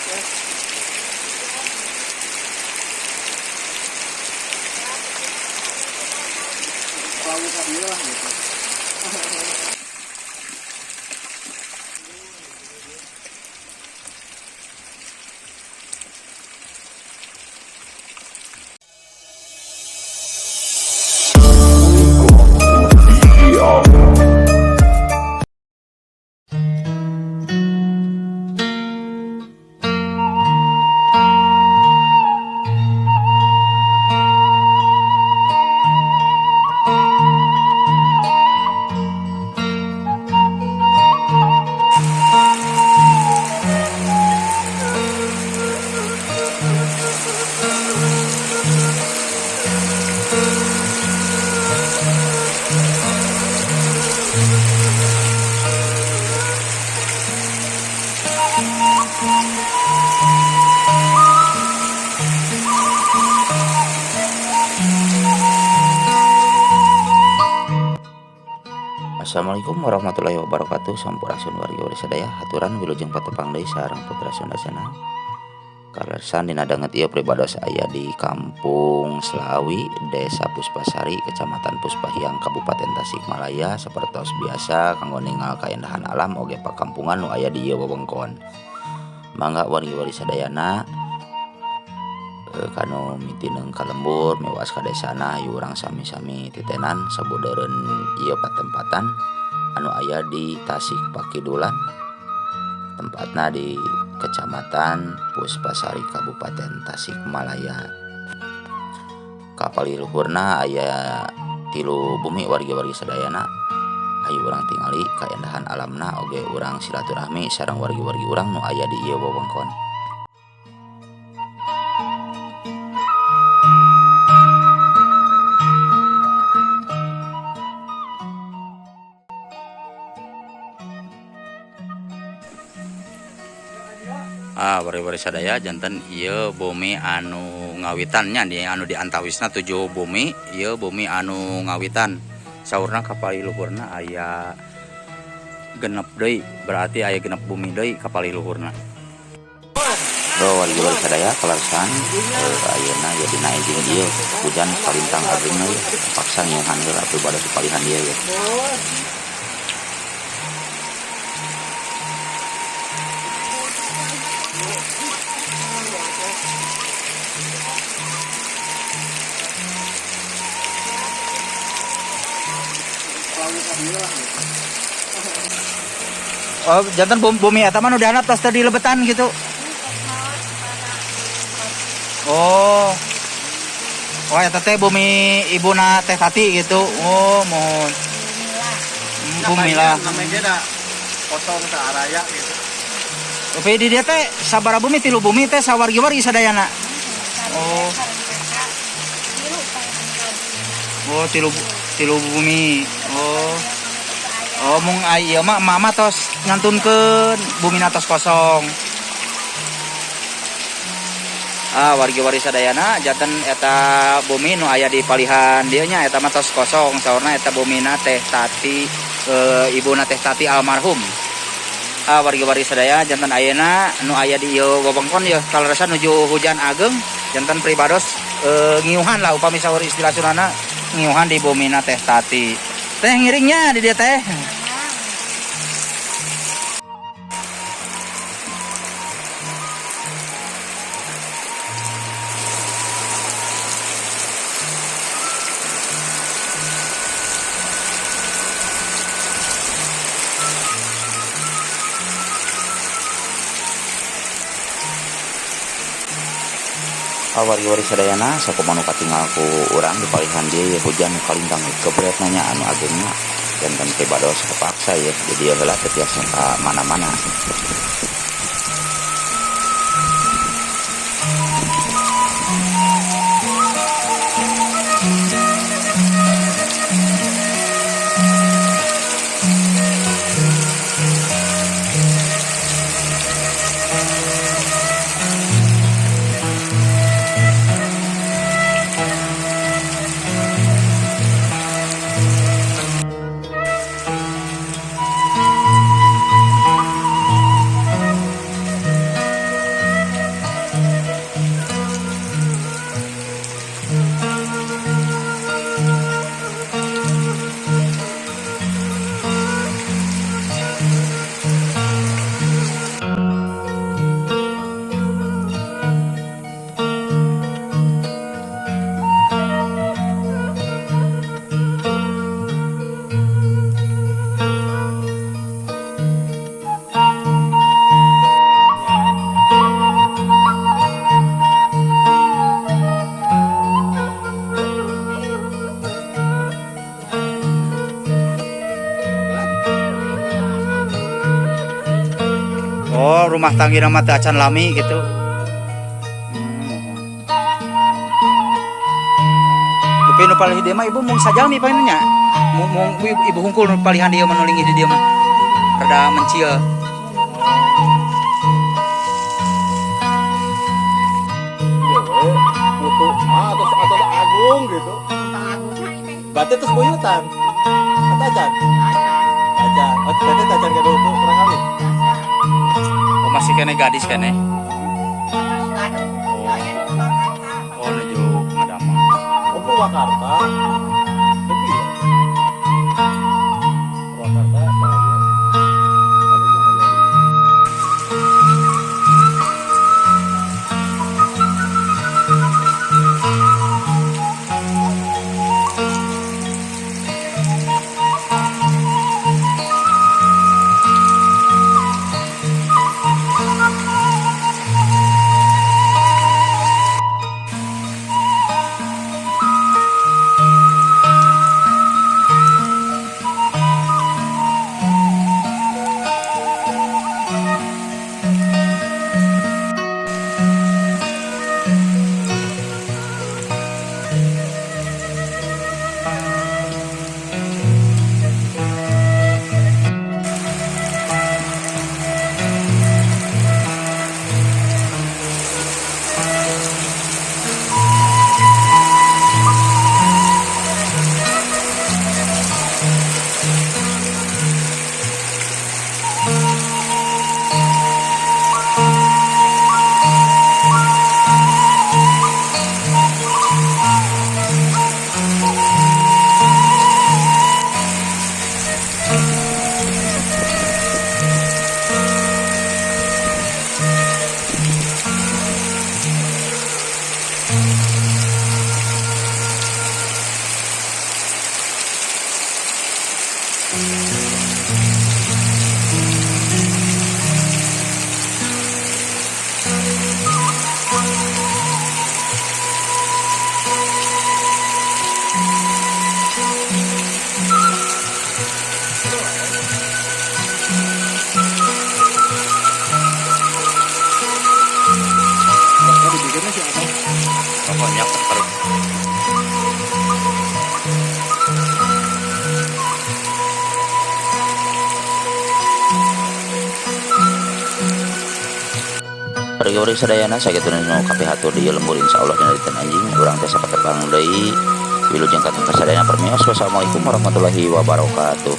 Lah gitu. Assalamualaikum warahmatullahi wabarakatuh. Sampurasun wargi sadaya, haturan wilujeng patepang deui sareng Putra Sunda Channel. Kaleresan dina danget ieu pribados aya di Kampung Selawi, Desa Puspasari, Kecamatan Puspahiang, Kabupaten Tasikmalaya. Sapertos biasa kanggo ningal kaendahan alam oge pakampungan nu aya di ieu wewengkon. Mangga wargi-wargi sadayana kanu mitineung ka lembur miwas ka desana, hayu urang sami-sami titenan sabudeureun ieu patempatan anu aya di Tasik Pakidulan, tempatna di Kecamatan Puspasari, Kabupaten Tasikmalaya. Kapali luhurna aya tilu bumi, wargi-wargi sadayana. Hayu urang tingali kaendahan alamna oge urang silaturahmi sareng wargi-wargi urang nu aya di ieu wewengkon. Ah, wargi-wargi sadaya, janten ieu bumi anu ngawitannya di anu di antawisna tujuh bumi. Ieu bumi anu ngawitan, saurna kapali luhurna aya genep deui, berarti aya genep bumi deui kapali luhurna. Bro, wargi-wargi sadaya, kaleresan ayeuna ya dina enjing ieu hujan kalintang agengna ya paksa ngiuhan heula pribados palihan ieu ya. Oh, janten bumi eta mah nu dihandap tos teu dilebetan gitu. Oh. Oh, eta teh bumi ibuna Teh Tati gitu. Oh, mohon. Bumi lah. Namanya da kosong araya gitu. Tapi di dia teh sabaraha bumi? Tilu bumi teh sawargi-wargi sadayana. Oh. Oh, tilu tilu bumi. Oh. Oh, mung ieu mah mama tos ngantunkeun bumina tos kosong. Ah, wargi-wargi sadayana, janten eta bumi nu aya di palihan dieu nya eta mah tos kosong, saurna eta bumina Teh Tati, ibuna Teh Tati almarhum. Ah, wargi-wargi sadaya, janten ayeuna nu aya di ieu wewengkon yeuh kaleresan nuju hujan ageng, janten pribados ngiuhan lah, upami saur istilah Sundana ngiuhan di bumina Teh Tati. Teh, ngiringnya di dieu teh. Wargi-wargi sadayana, sakumaha nu katingal ku urang di palihan dieu ye hujan kalintang kebret nanya anu agengna, janten pribados kepaksa ya di dieu heula, teu tiasa ka mana-mana. Oh, rumah tangga mah teu acan lami gitu. Tapi nu palih dieu mah ibu mung sajalmi panginten nya. Mung mung ibu hungkul nu palihan dieu mah nu linggih di dieu mah. Rada mencil. Iya we, putu ah atau agung gitu. Berarti terus buyutan. Atau acan? Acan. Oh, berarti acan gaduh kurang kali. Oh, masih kene gadis kene. Oh, nuju ngadamel. Oh, Purwakarta. Tapi ya. Purwakarta saya. Rokok dibikinnya si Abah. Rokoknya perut. Wargi-wargi sadayana sakitu nu kapihatur di lembur, insyaallah dina dinten anjing urang teh sapatepang deui. Wilujeng katon kasadayana, permios, wassalamualaikum warahmatullahi wabarakatuh.